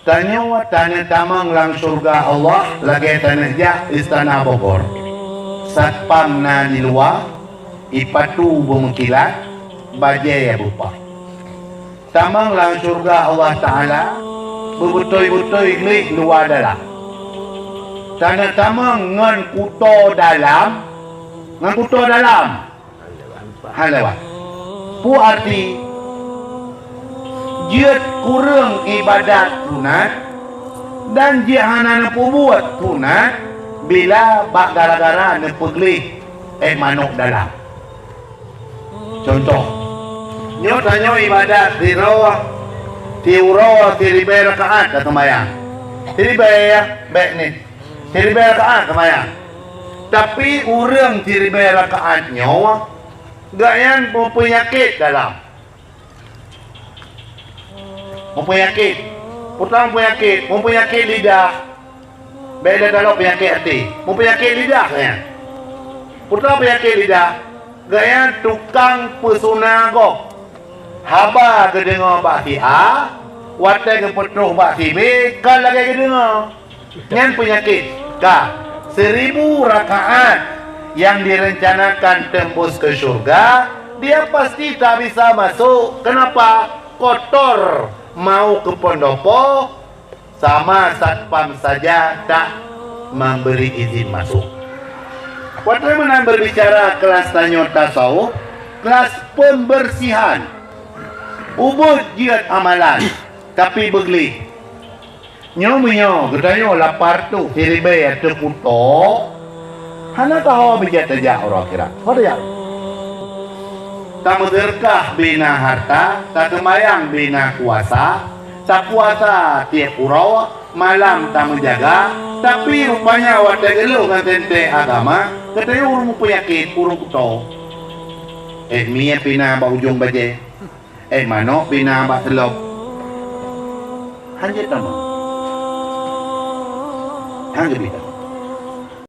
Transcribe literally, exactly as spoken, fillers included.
Tanyoe taneuk tamong lam syeuruga Allah lagée taneuk jak istana Bogor. Satpam na di luwa, ipatu beumeukilat, bajée beupah. Tamong lam syeuruga Allah Taala beubeutôi-beutôi gleh luwa dalam. Taneuk tamong ngon kuto dalam, ngon kuto dalam. Hana lewat. Peue arti? Jeuet kureueng iébadat sunat dan jeuet hana neupeubuet sunat bila bak gara-gara neupeugleh ék manok dalam. Contoh, nyoe tanyoe iébadat sidroe, siuroe siribée rakaat taseumayang. Siribée, ya, bék ni. Siribée rakaat seumayang. Tapi ureuëng siribée rakaat nyoe, gobnyan meupeunyakét dalam. Meupeunyakét. Peue treuk meupeunyakét? Meupeunyakét lidah. Bék lé taloe peunyakét até. Meupeunyakét lidah nyan. Peue treuk peunyakét lidah? Gobnyan tukang peusuna gob. Haba geudeungoe bak si A, watée geupeutrok bak si B, kon lagée geudeungoe. Nyan peunyakét. Ka, seribu rakaat yang direncanakan tembus ke syurga, dia pasti tak bisa masuk. Kenapa? Kotor, mau ke pendopo, sama satpam saja tak memberi izin masuk. Watée meunan berbicara kelas tanyoe tasawuf, kelas pembersihan. Ubeuet jeuet amalan, tapi beugleh. Nyoe meunyoe geutanyoe lapar tu, siribée ateueh kuto, hana taho bijéh tajak uroe akhirat. Ho tajak? Tameuseudeukah bina harta, taseumayang bina kuasa, tapuasa tieb uroe, malam tameujaga, tapi rupanya watée geulhôk ngon teuntée agama, geutanyoe ureuëng meupeunyakét, ureuëng kuto. Ék mie pina bak ujong bajée. Ék manok pina bak seulop. Hanjeuet tamong. Hana geubri tamong.